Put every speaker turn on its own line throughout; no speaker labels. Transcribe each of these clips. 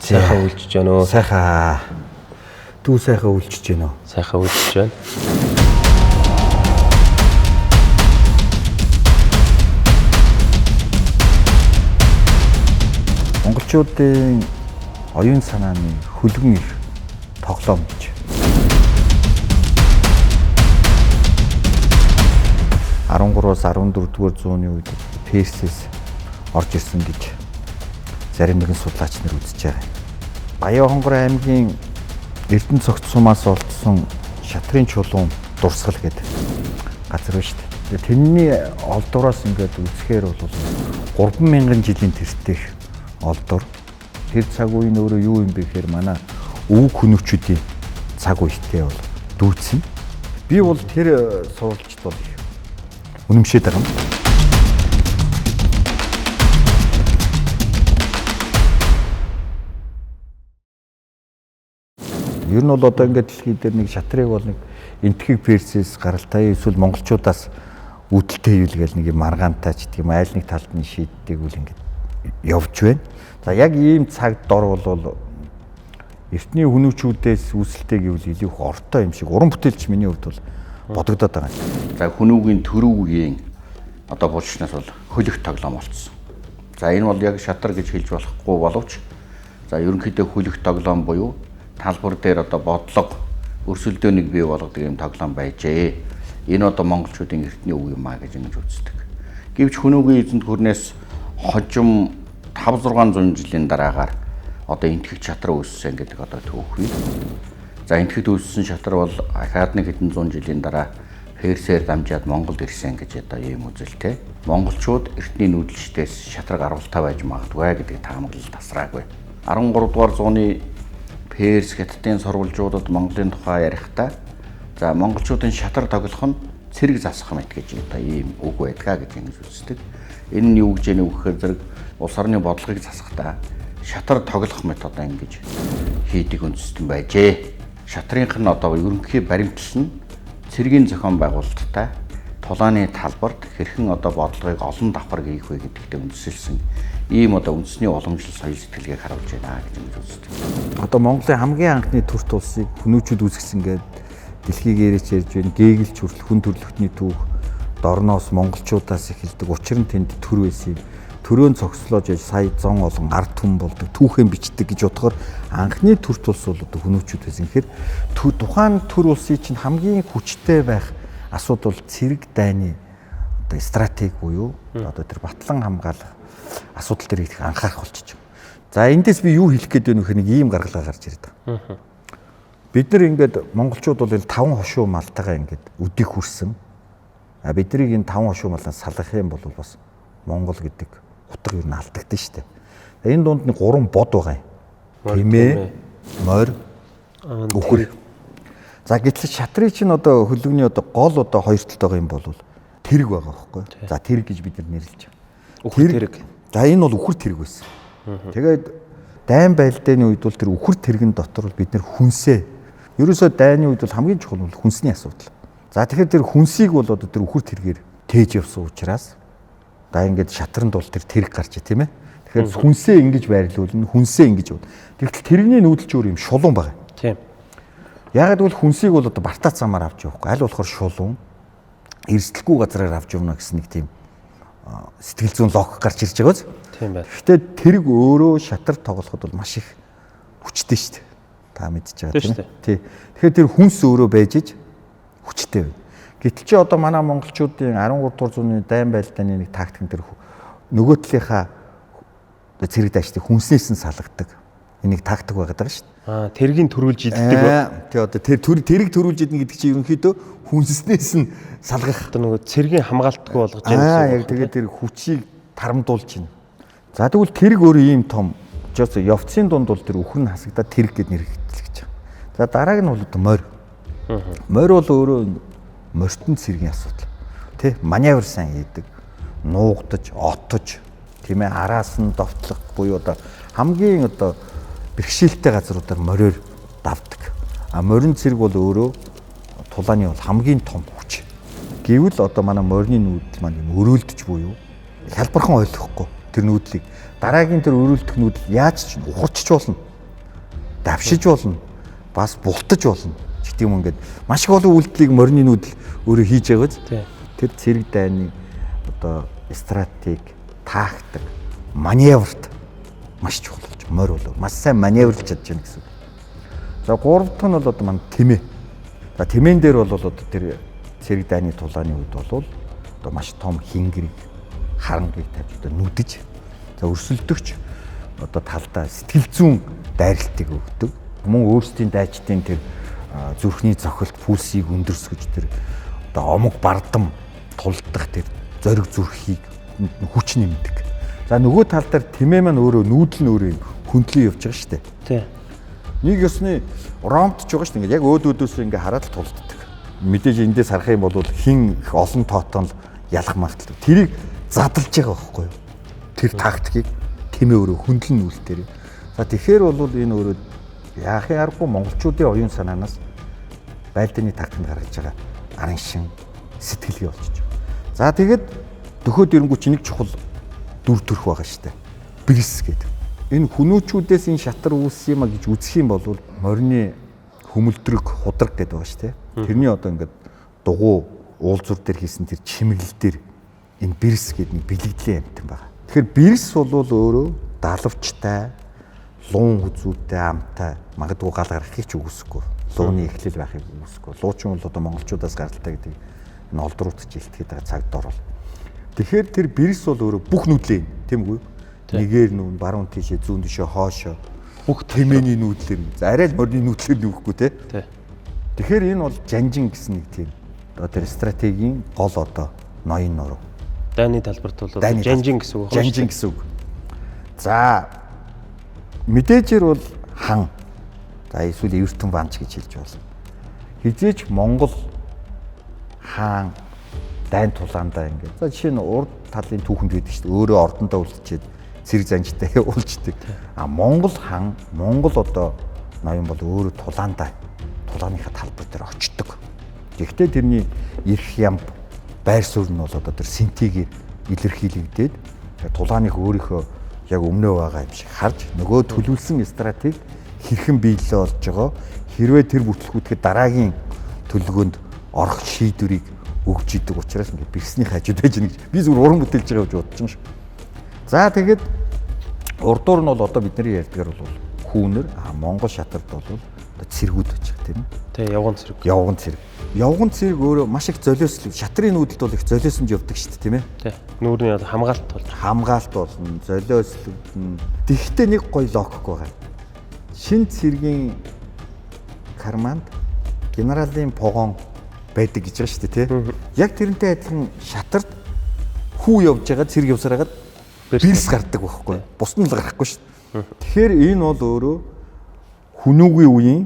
Сайхан үйлчж байна уу?
Сайхан. Дүү сайхан үйлчж байна уу?
Сайхан үйлчж байна.
Монголчуудын оюун санааны хөлгөн их тоглоом гэж. 13-аас 14-р зууны үед Персээс орж ирсэн гэж зарим нэгэн судлаач нар үзэж байгаа юм. Баян-Хонгор аймгийн Эрдэнэ цогц сумаас олдсон шатрын чулуун дурсгал гэдэг газар байна шүү дээ. Тэрний олдвороос ингээд үзэхээр бол 3000 жилийн тэртех олдвор. Тэр цаг үе нь өөрөө юу юм бэ гэхээр манай өвөг хүнүүчүүдийн цаг үетэй бол дүүцсэн. Би бол тэр сурвалжид бол их үнэмшээд байгаа юм. Ер нь бол одоо ингээд дэлхий дээр нэг шатрыг бол нэг энтхийг Персээс гаралтай эсвэл монголчуудаас үүдэлтэй юу л гээл нэг юм маргаантай ч гэдэг юм айл нэг талд нь шийддэг үл ингээд явж байна. За яг ийм цаг дор бол эртний хүнүүчүүдээс үүсэлтэй гэвэл илүү их ортой юм шиг уран бүтээлч миний хувьд бол бодогдоод байгаа юм.
За хүнүүгийн төрөв үеийн одоо булчнаас бол хөлөх тоглоом болцсон. За энэ бол яг шатар гэж хэлж болохгүй боловч за ерөнхийдөө хөлөх тоглоом буюу талбар дээр одоо бодлого өрсөлдөөнийг бий болгодог юм тоглоом байжээ. Энэ одоо монголчуудын эртний үе юм а гэж ингэж үздэг. Гэвч хүнүүгийн эзэнт гүрнээс хожим 5-600 жилийн дараагаар одоо энтхэг шатар үүссэн гэдэг одоо түүх бий. За энтхэгт үүссэн шатар бол ахаад нэг хэдэн зуун жилийн дараа Персээр дамжаад Монголд ирсэн гэж одоо ийм үзэлтэй. Монголчууд эртний нүүдэлчдээс шатар гаргалтай байж магадгүй гэдэг таамаглал тасраагүй. 13 дугаар зууны Перс хятадын сурвалжуудад Монголын тухай ярихдаа за монголчуудын шатар тоглох нь цэрэг засах мэт гэж одоо ийм үг байдгаа гэж ингэж үздэг. Энэ нь юу гэж яах вэ гэхээр зэрэг улс орны бодлогыг засахдаа шатар тоглох мэт одоо ингэж хийдэг үндэстэн байжээ. Шатрынх нь одоо ерөнхий баримтлал нь цэргийн зохион байгуулалттай тулааны талбарт хэрхэн одоо бодлогыг олон давхар хийх вэ гэдэгтээ үндэслэсэн ийм одоо үндэсний уламжлал соёл сэтгэлгээг харуулж байна гэж ингэж үздэг.
Одоо Монголын хамгийн анхны төрт улсыг хүнүүчүүд үүсгэсэн гэдэг дэлхийг яриж ярьж байна. Гэгэлч хүртэл хүн төрөлхтний түүх дорноос монголчуудаас эхэлдэг. Учир нь тэнд төр байсан юм. Төрөөн цогцлоож яж сая зон олон ард түмэн болдог, түүхэн бичдэг гэж бодохоор анхны төрт улс бол одоо хүнүүчүүд байсан. Тэгэхээр тухайн төр улсын чинь хамгийн хүчтэй байх асуудал цэрэг дайны одоо стратеги буюу одоо тэр батлан хамгаалах асуудал дээр их анхаарах болчих юм. За эндээс би юу хэлэх гээд байна вэ гэхээр нэг ийм гаргалгаа гарч ирээд байгаа. Бид нар ингээд монголчууд бол энэ таван хошуу малтайгаа ингээд өдийг хүрсэн. А биднийг энэ таван хошуу малаас салгах юм бол бас Монгол гэдэг утга юу н алдагдсан шүү дээ. Энэ дунд нэг гурван бод байгаа юм. Тэмээ, морь, үхэр. За гэтэл шатрын чинь одоо хөлөгний одоо гол одоо хоёр талд байгаа юм бол тэрэг байгаа байхгүй. За тэрэг гэж бид нар нэрлэж байгаа.
Үхэр тэрэг.
За энэ бол үхэр тэрэг байсан. Тэгээд дайн байлдааны үед бол тэр үхэр тэрэгэн дотор бол бид нар хүнсээ. Ерөөсөө дайны үед бол хамгийн чухал нь хүнсний асуудал. За тэгэхээр тэр хүнсийг бол одоо тэр үхэр тэргээр тээж явсан учраас да ингээд шатранд бол тэр тэрэг гарч тийм ээ. Тэгэхээр хүнсээ ингэж байрлуулна, хүнсээ ингэж явна. Тэгтэл тэрэгний нүүдэл ч өөр юм шулуун байгаа.
Тийм.
Яагаад гэвэл хүнсийг бол одоо бартаа замаар авч явахгүй. Аль болохоор шулуун эрсдэлгүй газраар авч явна гэсэн нэг тийм сэтгэл зүйн логик гарч ирж байгаа биз?
Тийм байна.
Гэхдээ тэрэг өөрөө шатар тоглоход бол маш их хүчтэй шүү дээ. Та мэдж байгаа тийм ээ. Тий. Тэгэхээр тэр хүнс өөрөө байж иж хүчтэй байна. Гэтэл чи одоо манай монголчуудын 13 дугаар зууны дайн байлдааны нэг тактик тэр нөгөө талынхаа цэрэг дайчдыг хүнснээс нь салгадаг. Энийг тактик байгаад байгаа шүү дээ.
Аа, тэргийн төрүүлж иддэг.
Тий, одоо тэр тэрэг төрүүлж идэх гэдэг чинь ерөнхийдөө хүнснээс нь салгах.
Одоо нөгөө цэргийн хамгаалтгүй болгож яах
гэсэн. Аа, яг тэгээд тэр хүчийг тарамдуулж байна. За тэгвэл тэрэг өөрөө ийм том. Жос явцын дунд бол тэр үхэр нь хасагдаад тэрэг гэд нэрэгдэл гэж байгаа. За дарааг нь бол одоо морь. Морь бол өөрөө морьтон цэргийн асуудал. Тэ маневр сайн хийдэг, нуугдаж, отож, тийм ээ араас нь довтлох буюу одоо хамгийн одоо бэрхшээлтэй газруудаар мориор давдаг. А морин цэрэг бол өөрөө тулааны бол хамгийн том хүч. Гэвэл одоо манай морины нүүдэл маань юм өрөөлдөж буюу хялбархан ойлгохгүй тэр нүүдлийг дараагийн тэр өрөөлдөх нүүдэл яаж ч ухарчч болно. Давшиж болно. Бас бултаж болно. Гэдэг юм ингээд маш их олон үйлдэлийг морины нүүдэл өөрөө хийж байгаа биз. Тэр цэрэг дайны одоо стратеги, тактик, маневрт маш чухал болж морь бол маш сайн маневрлж чадж байна гэсэн үг. За гурав дахь нь бол одоо манай тэмээ. За тэмээн дээр бол одоо тэр цэрэг дайны тулааны үед бол одоо маш том хингэрийг харангийг тавьж одоо нүдэж за өрсөлдөгч одоо талдаа сэтгэл зүйн дайралтыг өгдөг. Мөн өөрсдийн дайчдын тэр зүрхний цохилт пульсийг өндөрсгөж тэр одоо омог бардам тулдах тэр зориг зүрхийг хүч нэмдэг. За нөгөө тал дээр тэмээ маань өөрөө нүүдэл нь өөрөө хөндлөн явж байгаа шүү дээ.
Тий.
Нэг ёсны ромтж байгаа шүү дээ. Ингээд яг өөд өөдөөс ингээ хараад л тулддаг. Мэдээж эндээс харах юм бол хин их олон тоотон л ялах магадлал. Тэрийг задлж байгаа байхгүй юу? Тэр тактикийг тэмээ өөрөө хөндлөн нүүлтээр. За тэгэхээр бол энэ өөрөө яахын аргагүй монголчуудын оюун санаанаас байлдааны тактикт гаргаж байгаа араншин сэтгэлгээ болчихж байгаа. За тэгээд дөхөөд ирэнгүүт чи нэг чухал дүр төрх байгаа шүү дээ. Бэрс гэдэг. Энэ хүнүүчүүдээс энэ шатар үүссэн юм а гэж үзэх юм бол морины хүмүүлдрэг худраг гэдэг байгаа шүү дээ. Тэрний одоо ингээд дугуй уулзуур дээр хийсэн тэр чимэглэл дээр энэ бэрс гэдэг нэг бэлэгдлийн амтан байгаа. Тэгэхээр бэрс бол өөрөө далавчтай, луун хүзүүтэй амтай магадгүй гал гаргахыг ч үгүйсэхгүй. Лууны эхлэл байхыг үгүйсэхгүй. Луучин бол одоо монголчуудаас гаралтай гэдэг энэ олдруудч илтгэхэд байгаа цаг дор бол. Тэгэхээр тэр бэрс бол өөрөө бүх нүдлээ тийм үгүй. Нэгээр нүүн баруун тийшээ зүүн тийшээ хоошоо
Бүх
тэмээний нүүдлэр. За арай л морины нүүдлэр нүүхгүй те.
Тий.
Тэгэхээр энэ бол жанжин гэсэн нэг тийм одоо тэр стратегийн гол одоо ноён нуруу.
Дайны талбарт бол
Дайны
жанжин гэсэн үг байна.
Жанжин гэсэн үг. За мэдээжэр бол хан. За эсвэл Эвертон ванч гэж хэлж болно. Хизээч Монгол хаан дайн тулаандаа ингээд. За жишээ нь урд талын түүхэнд байдаг шүү дээ. Өөрөө ордондоо үлдчихэд цэрэг занжтай уулздаг. А Монгол хаан, Монгол одоо ноён бол өөрөө тулаандаа тулааныхаа талбар дээр очдог. Гэхдээ тэрний эрх ям байр суурь нь бол одоо тэр синтигээр илэрхийлэгдээд тулааных өөрийнхөө яг өмнөө байгаа юм шиг харж нөгөө төлөвлөсөн стратеги хэрхэн биелэлээ олж байгаа хэрвээ тэр бүтлгүүтгэд дараагийн төлөвлөгөөнд орох шийдвэрийг өгч идэг учраас ингээд бэрсний хажууд байж гэнэ гэж би зүгээр уран бүтээлж байгаа гэж бодож байгаа шүү. За тэгэхэд урдуур нь бол одоо бидний ярьдгаар бол хүүнэр Монгол шатард бол одоо цэргүүд байж байгаа тийм ээ.
Тий, явган цэрэг.
Явган цэрэг. Явган цэрэг өөрөө маш их золиослог. Шатрын нүүдэлд бол их золиосомж явдаг шүү дээ тийм ээ.
Тий. Нүүрний бол хамгаалалт болж.
Хамгаалт болно, золиослогдно. Тэгвэл нэг гоё логик байгаа. Шин цэргийн карманд генералын погон байдаг гэж байгаа шүү дээ тий. Яг тэрнтэй адилхан шатарт хүү явж байгаа цэрэг явсаар хагаад бэрс гардаг байхгүй. Бус нь л гарахгүй шүү дээ. Тэгэхээр энэ бол өөрөө хүнүүгийн үеийн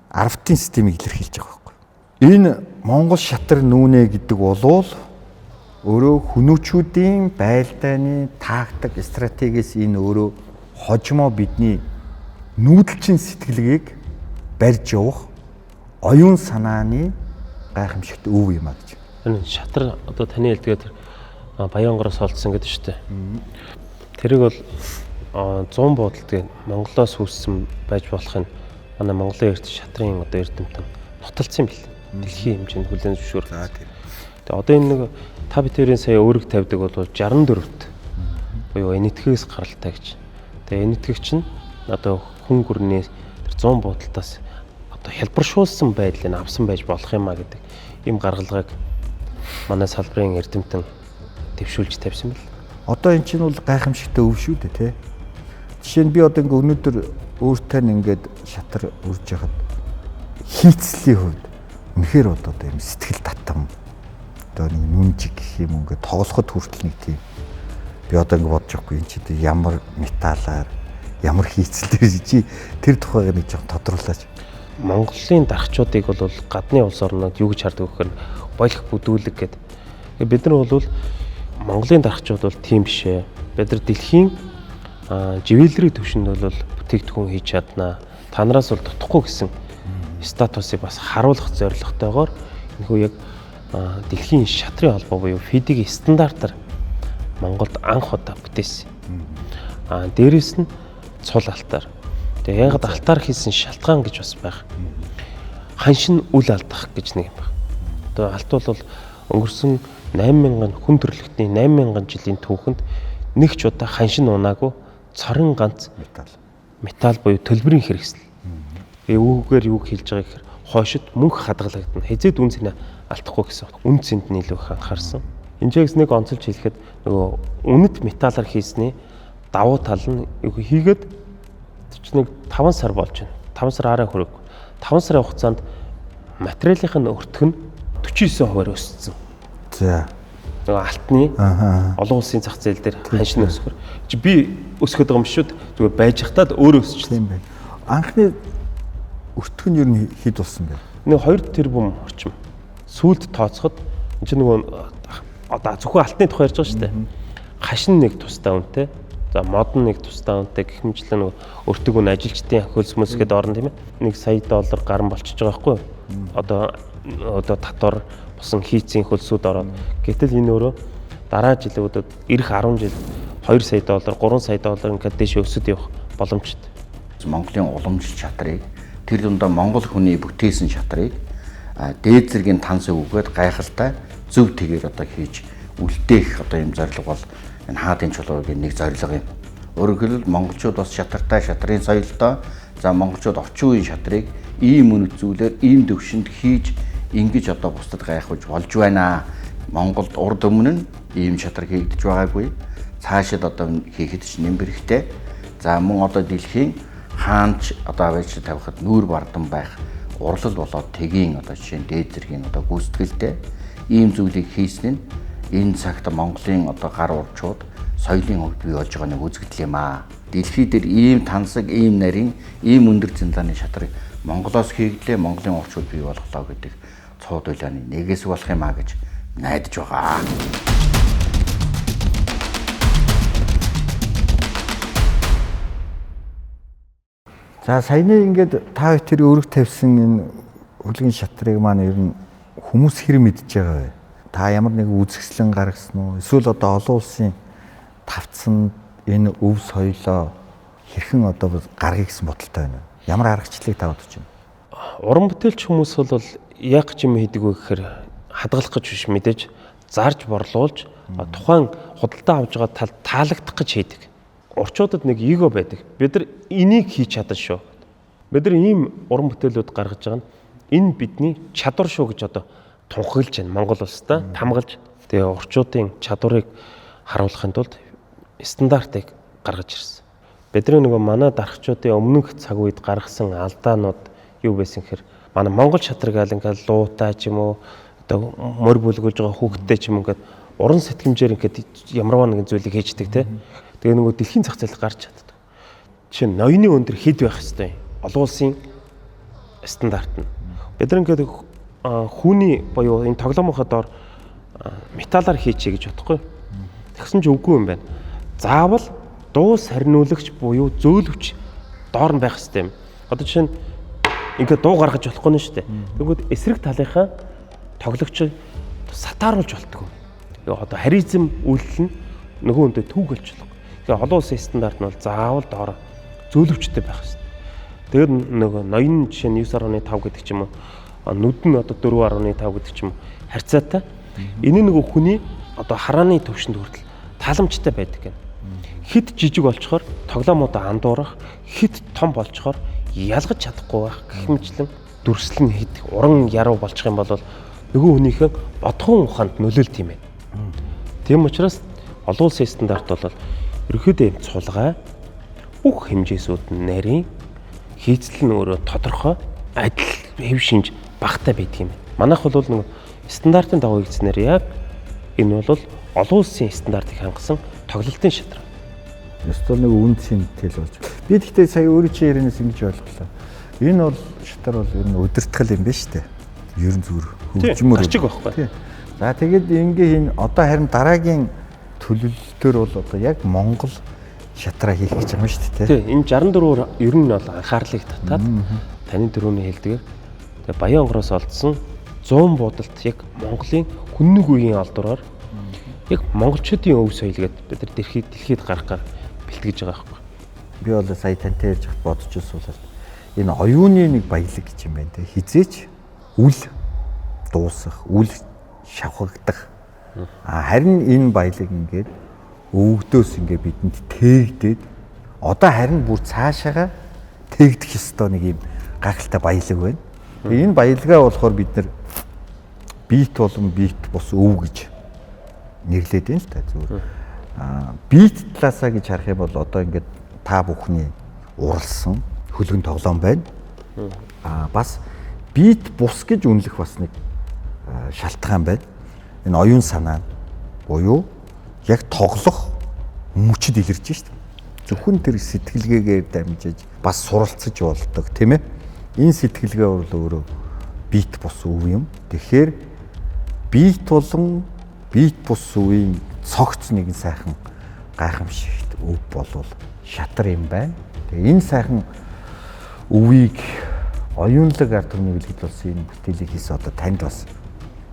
арвтын системийг илэрхийлж байгаа байхгүй. Энэ Монгол шатар нүүнэ гэдэг болвол өөрөө хүнүүчүүдийн байлдааны тактик стратегиэс энэ өөрөө хожмоо бидний нүүдэлчин сэтгэлгээг барьж явах оюун санааны гайхамшигт өв юм а гэж.
Энэ шатар одоо таны хэлдгээр тэр Баянгороос олдсон гэдэг шүү дээ. Тэрийг бол 100 буудалд гээд Монголоос үүссэн байж болох нь манай Монголын эрт шатрын одоо эрдэмтэн нотолцсон юм бэл. Дэлхийн хэмжээнд хүлээн зөвшөөрөх.
За тийм.
Тэгээ одоо энэ нэг та битэрийн сая өөрөг тавьдаг бол 64-т буюу энэтхэгээс гаралтай гэж. Тэгээ энэтхэг чинь одоо хүн гүрний тэр 100 буудалтаас одоо хялбаршуулсан байдлыг авсан байж болох юм а гэдэг ийм гаргалгааг манай салбарын эрдэмтэн дэвшүүлж тавьсан бэл.
Одоо эн чинь бол гайхамшигтай өв шүү дээ тий. Жишээ нь би одоо ингээ өнөөдөр өөртөө нь ингээд шатар үрж яхад хийцлийн хувьд үнэхээр одоо юм сэтгэл татам одоо нэг нүнжиг гэх юм ингээд тоглоход хүртэл нэг тийм би одоо ингээ бодож байхгүй энэ чи ямар металлаар ямар хийцэл дээр чи тэр тухайг нэг жоохон тодруулаач.
Монголын дархчуудыг бол гадны улс орнууд юу гэж хардаг вэ гэхээр болох бүдүүлэг гэдэг. Бид нар бол Монголын дархчууд бол тийм биш ээ. Бид нар дэлхийн живэлрийн түвшинд бол бүтээгдэхүүн хийж чаднаа. Та нараас бол дутхгүй гэсэн статусыг бас харуулах зорилготойгоор энэхүү яг дэлхийн шатрын холбоо буюу ФИД-ийн стандартаар Монголд анх удаа бүтээсэн. Дээрээс нь цул алтаар. Тэгээ ягаад алтаар хийсэн шалтгаан гэж бас байх. Ханшин үл алдах гэж нэг юм байна. Одоо алт бол өнгөрсөн 8000 хүн төрөлхтний 8000 жилийн түүхэнд нэг ч удаа ханшин унаагүй цорын ганц металл буюу төлбөрийн хэрэгсэл. Тэгээ үүгээр юу хэлж байгаа гэхээр хойшид мөнх хадгалагдана. Хизээд үн цэнэ алдахгүй гэсэн. Үн цэнд нь илүү их анхаарсан. Энд нэг онцолж хэлэхэд нөгөө үнэт металлаар хийсний давуу тал нь хийгээд нэг 5 сар болж байна. 5 сар арай хүрээгүй. 5 сарын хугацаанд материалын нь өртөх нь 49% өссөн.
За.
Нөгөө алтны олон улсын зах зээл дээр ханшин өсөхөр. Чи би өсгöd байгаа юм шүү дээ. Зүгээр байж хатаад өөрөө өсчихсэн
юм байна. Анхны өртөх нь ер нь хэд болсон бэ?
Нэг 2 тэрбум орчим. Сүүлд тооцоход энэ чинь нөгөө одоо зөвхөн алтны тухай ярьж байгаа шүү дээ. Хашин нэг тусдаа үнэтэй. За мод нь нэг тусдаа үнэтэй гэх мэтлэн нөгөө өртөг үн ажилчдын хөлс мөсгээд орно тийм ээ. 1 сая доллар гарan болчихж байгаа байхгүй юу? Одоо татвар босон хийцийн хөлсүүд ороод. Гэтэл энэ өөрөө дараа жилүүдэд ирэх 10 жил 2 сая доллар, 3 сая доллар ингээд дээш өсөд явах боломжтой.
Монголын уламжлал шатрыг тэр дундаа монгол хүний бүтээсэн шатрыг дээд зэргийн тансаг өгөөд гайхалтай зөв тэгээр одоо хийж үлдээх одоо юм зорилго бол энэ хаадын чулуугийн нэг зорилго юм. Өөрөөр хэлбэл монголчууд бас шатартай шатрын соёлтой. За монголчууд орчин үеийн шатрыг ийм үнэт зүйлээр ийм төвшөнд хийж ингэж одоо бусдад гайхуулж болж байна. Монголд урд өмнө нь ийм шатар хийгдэж байгаагүй. Цаашид одоо хийхэд ч нэмбэрхтэй. За мөн одоо дэлхийн хаанч одоо аваач тавихад нүүр бардан байх урлал болоод тэгийн одоо жишээ нь дээд зэргийн одоо гүйцэтгэлтэй ийм зүйлийг хийсэн нь энэ цагт Монголын одоо гар урчууд соёлын хувьд бий болж байгаа нэг үзэгдэл юм аа. Дэлхий дээр ийм тансаг, ийм нарийн, ийм өндөр зиндааны шатрыг Монголоос хийгдлээ, Монголын урчууд бий болголоо гэдэг цууд уйлааны нэгээс болох юм аа гэж найдаж байгаа.
За саяны ингээд та хоёр тэр өрөг тавьсан энэ хөлгийн шатрыг маань ер нь хүмүүс хэр мэдж байгаа вэ? Та ямар нэгэн үзэсгэлэн гаргасан уу? Эсвэл одоо олон улсын тавцсан энэ өв соёлоо хэрхэн одоо гаргая гэсэн бодолтой байна вэ? Ямар аргачлалыг та бодож байна?
Уран бүтээлч хүмүүс бол яг ч юм хийдэг вэ гэхээр хадгалах гэж биш мэдээж зарж борлуулж тухайн худалдаа авж байгаа тал таалагдах гэж хийдэг. Урчуудад нэг эго байдаг. Бид нар энийг хийж чадна шүү. Бид нар ийм уран бүтээлүүд гаргаж байгаа нь энэ бидний чадвар шүү гэж одоо тунхаглаж байна. Монгол улстай хамгаалж. Тэгээ урчуудын чадварыг харуулахын тулд стандартыг гаргаж ирсэн. Бидний нөгөө манай дарахчуудын өмнөх цаг үед гаргасан алдаанууд юу байсан гэхээр манай Монгол шатар гаал ингээл луутай ч юм уу одоо морь бүлгүүлж байгаа хүүхдтэй ч юм ингээд уран сэтгэмжээр ингээд ямарваа нэгэн зүйлийг хийждэг те. Тэгээ нөгөө дэлхийн зах зээлд гарч чаддаг. Жишээ нь ноёны өндөр хэд байх хэвтэй олон улсын стандарт нь. Бид нар ингээд хүүний буюу энэ тоглоомынхаа доор металлаар хийчихье гэж бодохгүй. Тэгсэн чинь үгүй юм байна. Заавал дуу сарниулагч буюу зөөлөвч доор нь байх хэвтэй юм. Одоо жишээ нь ингээд дуу гаргаж болохгүй нь шүү дээ. Тэгвэл эсрэг талынхаа тоглогч сатааруулж болтгоо. Одоо харизм үйлдэл нь нөгөө хүнтэй түүгэлж болох. Тэгэхээр олон улсын стандарт нь бол заавал доор зөөлөвчтэй байх хэрэгтэй. Тэгээд нөгөө ноён жишээ нь 9.5 гэдэг ч юм уу, нүд нь одоо 4.5 гэдэг ч юм уу харьцаатай. Энэ нөгөө хүний одоо харааны төвшөнд хүртэл тааламжтай байдаг гэнэ. Хит жижиг болчхоор тоглоомудаа андуурах, хит том болчхоор ялгаж чадахгүй байх гэх мэтлэн дүрслэл нь хит уран яруу болчих юм бол нөгөө хүнийхээ бодхон ухаанд нөлөөлт юм байна. Тийм учраас олон улсын стандарт бол ерөнхийдөө юм цулгай бүх хэмжээсүүд нь нарийн хийцэл нь өөрөө тодорхой адил хэв шинж багтай байдаг юм. Манайх бол нэг стандартын дагуу хийгдснээр яг энэ бол олон улсын стандартыг хангасан тоглолтын шатрал.
Ёстой нэг үн цэнтэй л болж. Би тэгтээ сая өөрөө чи ярианаас ингэж ойлголоо. Энэ бол шатар бол ер нь удирдгал юм байна шүү дээ. Ер нь зүгээр хөгжмөр.
Гарчиг байхгүй.
За тэгээд ингээ хин одоо харин дараагийн төлөвлөлтөөр бол одоо яг Монгол шатраа хийх гэж байгаа юм шүү дээ.
Тийм, энэ 64-өр ер нь бол анхаарлыг татаад таны дөрөвний хэлдгээр тэгээ Баян онгороос олдсон 100 буудалд яг Монголын хүннүг үеийн олдвроор яг монголчуудын өв соёл гэдээ бид нар дэлхийд гаргахаар бэлтгэж байгаа байхгүй.
Би бол сая тантай ярьж хат бодож ирсэн бол энэ оюуны нэг баялаг гэж юм байна те. Хизээч үл дуусах, үл шавхагдах. А харин энэ баялаг ингээд өвгдөөс ингээд бидэнд тээгдээд одоо харин бүр цаашаага тээгдэх ёстой нэг юм гайхалтай баялаг байна. Тэгээ энэ баялгаа болохоор бид нар бит болон бит бус өв гэж нэрлээд байна л та зүгээр. Бит талаасаа гэж харах юм бол одоо ингээд та бүхний уралсан хөлгөн тоглоом байна. Бас бит бус гэж үнэлэх бас нэг шалтгаан байна. Энэ оюун санаа буюу яг тоглох мөчөд илэрч шít. Зөвхөн тэр сэтгэлгээгээр дамжиж бас суралцаж болдог, тийм ээ. Энэ сэтгэлгээ бол өөрөө бит бус өв юм. Тэгэхээр бит болон бит бус үеийн цогц нэгэн сайхан гайхамшигт өв болвол шатар юм байна. Тэгээ энэ сайхан өвийг оюунлаг ард түмний бэлгэд болсон энэ бүтээлийг хийсэн одоо танд бас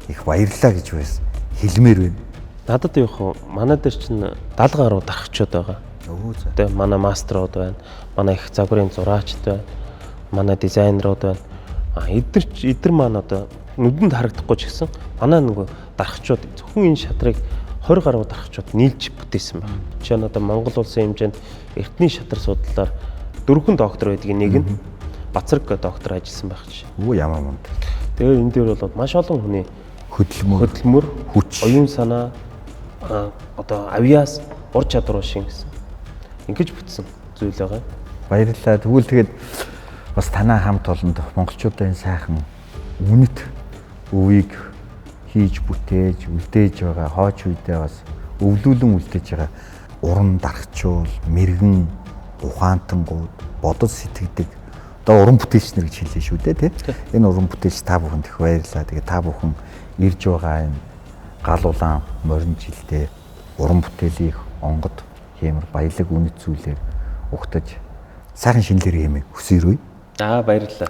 их баярлалаа гэж байсан хэлмээр байна.
Надад юу хөө манай дээр чинь 70 гаруй дарахчуд байгаа.
Өө за.
Тэгээ манай мастерууд байна. Манай их загварын зураачд байна. Манай дизайнерууд байна. Эдгээр маань одоо нүдэнд харагдахгүй ч гэсэн манай нөгөө дарахчууд зөвхөн энэ шатрыг 20 гаруй дарахчууд нийлж бүтээсэн байна. Жишээ нь одоо Монгол улсын хэмжээнд эртний шатар судлалаар 4 доктор байдгийн нэг нь Бацраг доктор ажилласан байх жишээ.
Өө ямар мунд.
Тэгээ энэ дээр бол маш олон хүний
хөдөлмөр,
хүч, оюун санаа, одоо авиас, ур чадвар шиг гэсэн. Ингэж бүтсэн зүйл байгаа.
Баярлалаа. Тэгвэл тэгээд бас танаа хамт олонд монголчуудын сайхан үнэт өвийг хийж бүтээж, үлдээж байгаа, хооч үедээ бас өвлүүлэн үлдээж байгаа уран дарахчуул, мэрэгэн ухаантангууд, бодож сэтгэдэг одоо уран бүтээлч нар гэж хэлээ шүү дээ, тий. Энэ уран бүтээлч та бүхэнд их баярлалаа. Тэгээ та бүхэн ирж байгаа энэ гал улаан морин жилдээ уран бүтээлийг онгод хиймэр баялаг үнэт зүйлээр угтаж сайхан шинэлэр юм хүсээрвэ.
Аа баярлалаа.